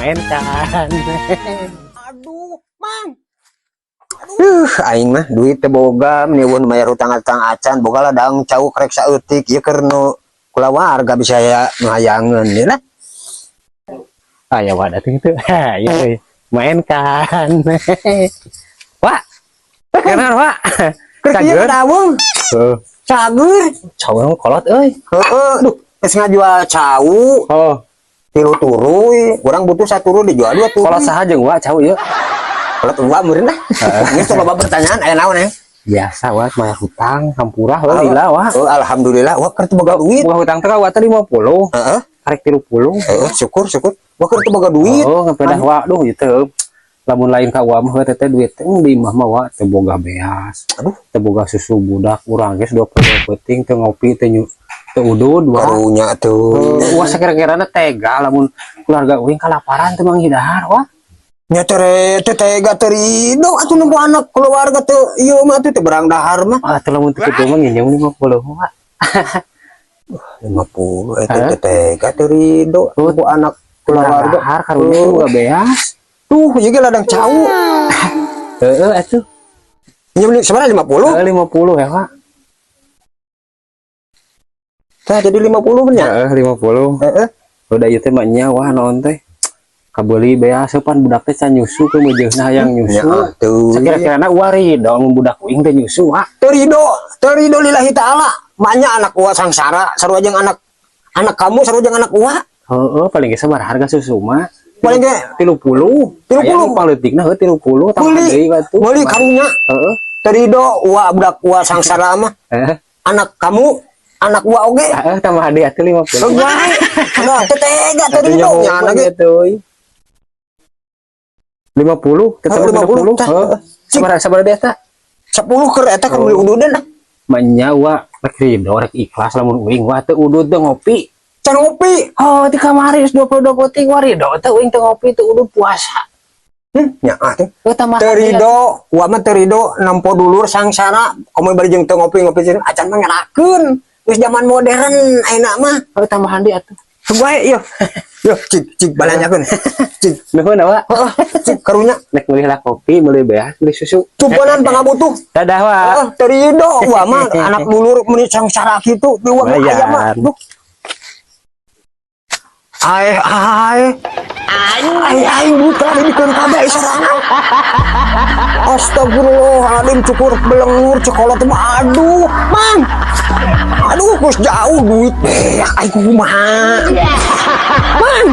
Mainkan. Aduh, Mang. Aing mah duit teh boga, meni mayar hutang-hutang acan, boga ladang cau krek saeutik ieu keur nu kulawarga bisa ya nu hayangeun ya lah. Ah ya, wadah tuh itu. Ha, iya euy. Mainkan. Wah. Kenal, Pak. Keur kieu Cager. Dawung. Heuh. Cager. Cau emang kolot euy. Heeh, duh, geus ngajual cau Oh, tilu turuy, urang butuh satu turu dijual dua turu. Kolot saha jeung wa cau ieu? Kolot uwa meureun lah. Geus loba pertanyaan aya naon ya? Biasa wa mayar hutang hampura heuh lila wa. Oh, alhamdulillah, wah keur teu boga duit. Boga hutang teh ka wa teh 50. Heeh, Karek 30. Heeh, syukur syukur. Wah keur teu boga duit. Oh, ngepedah wa duh ieu. Lamun lain ka wa mah teh duit teh di imah mah wa teu boga beas. Aduh. Teu boga susu budak urang geus 22 peuting teu ngopi teu teu udud wa. Karunya tuh. Wah, sakira-kirana tega lamun keluarga uing kalaparan teu manggih dahar wah. Nya teh teh tega teh ridho atuh nempo anak keluarga teh ieu mah tuh teu berang dahar mah. Ah, teu lamun teu kitu mah nginjem 50 wa. 50 eta Hah? Teh tega teh ridho nempo anak keluarga. Dahar karunya teu boga beas. Tuh, ieu ge ladang cau. Heeh atuh. Nginjem sebenarnya 50. Heeh, 50 ya, Pak. Tah jadi 50 nya. Heeh, 50. Heeh. Udah ieu teh mah nya wah naon teh. Kabeuli beas pan budak teh can nyusu ke meujeuhna hayang Nya nyusu. ah, tuh. Sakira-kirana uwa ridho mun budak uing teh nyusu wa. Teu ridho, teu ridho lillahi ta'ala. Maknya anak uwa sangsara, sarua jeung anak anak kamu sarua jeung anak uwa. Heeh, paling ge sabaraha harga susu mah? Paling ge 30. 30. Aya nu paleutikna heuh 30 tambah Meuli. Deui batu. Meuli karunya. Heeh. Teu ridho uwa budak uwa sangsara mah. Heeh. Anak kamu, anak uwa oge. Heeh, tambah deui atuh 50. Wae. Nah, teu tega teu ridho nya anak ge. Gitu. 50, tetep Heeh, 50, 50. tah. Heeh. Sabaraha sabaraha deui eta? 10 keur eta keur meuli ududan ah. Manya wa rek ridho rek ikhlas lamun uing wa teu udud teu ngopi. Can ngopi. Oh, di kamari geus 22 peuting wa ridho teu uing teu ngopi teu udud puasa. Nya ah teh. Heuh, tambah Teu ridho, uwa mah teu ridho nempo dulur sangsara, komo bari jeung teu ngopi-ngopi jeung acan mah ngerakeun. Geus zaman modern ayeuna mah. Heuh, tambahan deui atuh. Wae yo. Yo, cik cik balanjakeun. Cik. Nuhun wa. Heeh, cik karunya. Nek meuli lah kopi, meuli beas, meuli susu. Tumponan pangabutuh. Dadah wa. Heeh, teu ridho uwa mah anak dulur meuni sangsara kitu di uwa mah aya mah. Lumayan. Duh. Ae ae. Ae aing buta dibikeun kabeh sorangan. Astagfirullahaladzim, cukur belengur cekolot mah aduh, Mang. Aduh, geus jauh duit beak aing kumaha. Mang.